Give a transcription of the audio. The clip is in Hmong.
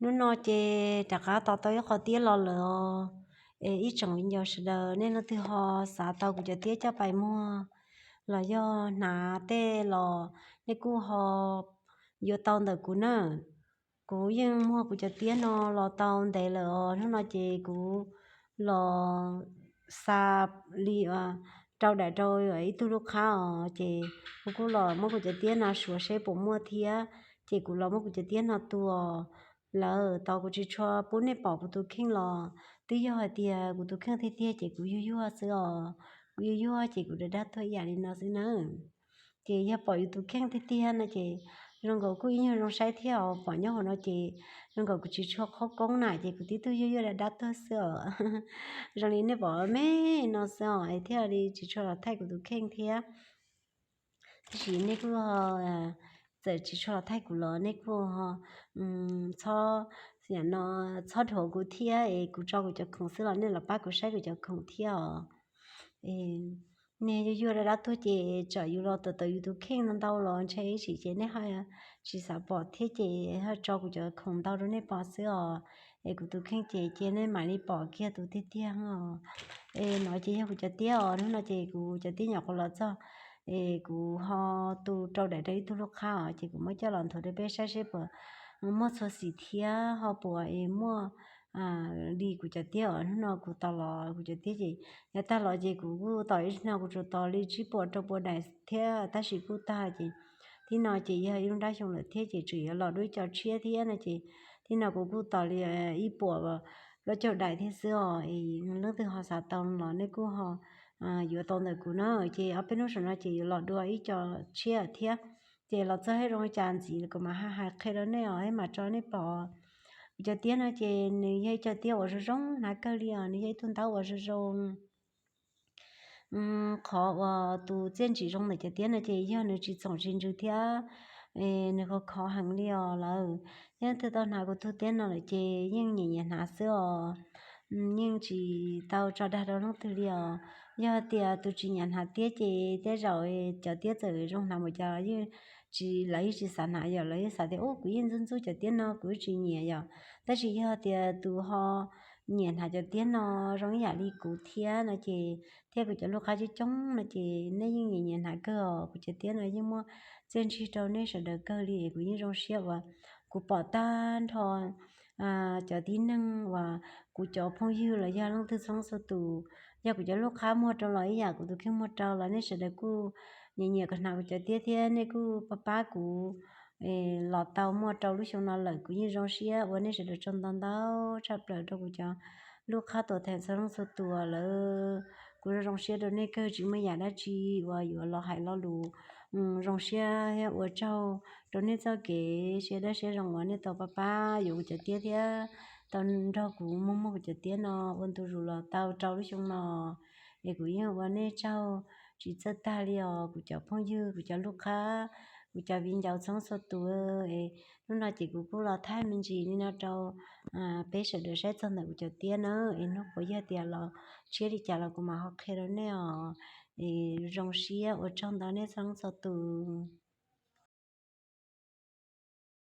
Hnub no ces rov qab tos tau ib qho tiab los lawm os. Es ib tsoom viv ncaus sawv daws, nej leej twg ho xav tau kuv cov tiab coj pais muag los yog hnav tej los nej kuj ho yuav tau ntawm kuv na. Kuv yeej muag kuv cov tiab no los tau ntev lawm os. Hnub no ces kuv los xa li rau daim rau ib tug lub qhab os, ces kuv kuj los muab kuv cov tiab no suav seb puas muaj thiab. Ces kuv los muab kuv cov tiab no tua, lawm tos kuv tsis tshua pub nej pom kuv tus kheej los twb yog hais tias kuv tus kheej tiag tiag ces kuv yuag yuag xwb os. Kuv yuag yuag ces kuv dab dab tuag ib yam li no xwb na. Ces yog pom yus tus kheej tiag tiag no ces zoo nkaus kuj ib nyuag zoo saib thiab os. Pom nyob hauv no ces zoo nkaus kuv tsis tshua qhob koob na ces kuv tib tug yuag yuag dab dab tuag xwb os. Zoo li nej pom me no xwb os, thiaj li tsis tshua los thaij kuv tus kheej thiab. Tab sis nej kuj txawm tsis tshua los thaij kuv los nej kuj txhob, no, txhob dhuav kuv thiab es kuv tso kuv cov khoom xwb los nej los pab kuv saib kuv cov khoom thiab os. Nej yuag yuag dab dab tuag ces tsam yus los tawm tawm yus tus kheej ntau ntau los ntshe ib sim ces nej ho tsis xav pom thiab ces ho tso kuv cov khoom ntau rau nej pom xwb os. Es kuv tus kheej ces cia nej mam li pom kiag tus tiag tiag os. Es no ces yog kuv cov tiab os. Hnub no ces kuv cov tiab nyuam qhuav los txog es kuv ho tu rau daim rau ib tug lub qhab os, ces kuv muab coj los nthuav rau peb saib seb puas muaj txhua xim thiab ho puas es muaj li kuv cov tiab os. Hnub no kuv tos los kuv cov tiab ces yav tag los ces kuv kuj tos ib no kuv tsuas tos li tsib puas rau puas daim thiab tab sis kuj tag ces tib no ces yog ib lub nrab xyoo lawm thiab ces tseem yuav los dua ib co tshiab thiab no ces tib no kuv kuj tos li ib puas plaub caug daim thiab xwb os. Es leej twg ho xav tau los nej kuj ho yuav tau ntawm kuv na. Ces ob peb hnub saum no ces yuav los dua ib co tshiab thiab. Ces los txog thiab zoo li cas ntxiv kuv mam hais qhia rau nej os, thiab mam tso nej pom. Kuv cov tiab no ces nws yog ib co tiab uas zoo zoo hnav kawg li os, nws yog ib tug ntaub uas zoo zoo. Qhov uas tus txiaj ntsim zoo ntawm cov tiab no ces yog nws tsis txoom tsis ntsws thiab nws khov khov heev li os lawm. Yog leej twg tau hnav kuv tus tiab no lawm ces yeej nyiam nyiam hnav xwb os. Yeej tsis tau tso dag rau leej twg li os. Yog tias tus tsis nyiam hnav tiab ces tej zaum cov tiab txawm zoo hnav npaum cas los yeej tsis, lawv yeej tsis xav hnav yom, lawv yeej xav tias ub kuv yeej ntxub ntxub cov tiab no kuv yeej tsis nyiam yom. Tab sis yog tias tus ho nyiam hnav cov tiab no zoo ib yam li kuv thiab no ces thiab kuv cov lub qab coob coob no ces nej yeej nyiam nyiam hnav kawg os. Kuv cov tiab no yeej muaj txiaj ntsig rau nej sawv daws kawg li es kuv yeej zoo siab uas kuv pom tag nrho cov tib neeg uas kuv cov phooj ywg los yog leej twg txhua leej txhua tus, yog kuv cov lub qab muag rau los ib yam kuv tus kheej muag rau los nej sawv daws kuj nyiam nyiam kom hnav kuv cov tiab thiab nej kuj pab pab kuv los tau muaj rau lub xyoo no lawm. Kuv yeej zoo siab ua nej sawv daws tsaug ntau ntau tshaj plaws rau kuv cov lub qab tuam theem txhua leej txhua tus lawm. Kuv zoo zoo siab rau nej kawg, tsis muaj yam dab tsi uas yuav los hais lo lus zoo siab thiab ua tsaug rau nej txoj kev siab dawb siab zoo uas nej tau pab pab yuav kuv cov tiab thiab tau nrog kuv muag muag kuv cov tiab no ua ntu zus los tau rau lub xyoo no. Es kuv yeej ua nej tsaug tsis txawj tag li os kuv cov phooj ywg, kuv cov lub qab, kuv cov viv ncaus txhua leej txhua tus. Es hnub no ces kuv kuj los thaij me ntsis li no rau peb sawv daws saib txog ntawm kuv cov tiab na. Es hnub puas yog tias los tshiab li cas los kuv mam ho qhia rau nej os. Es zoo siab ua tsaug ntau nej txhua leej txhua tus.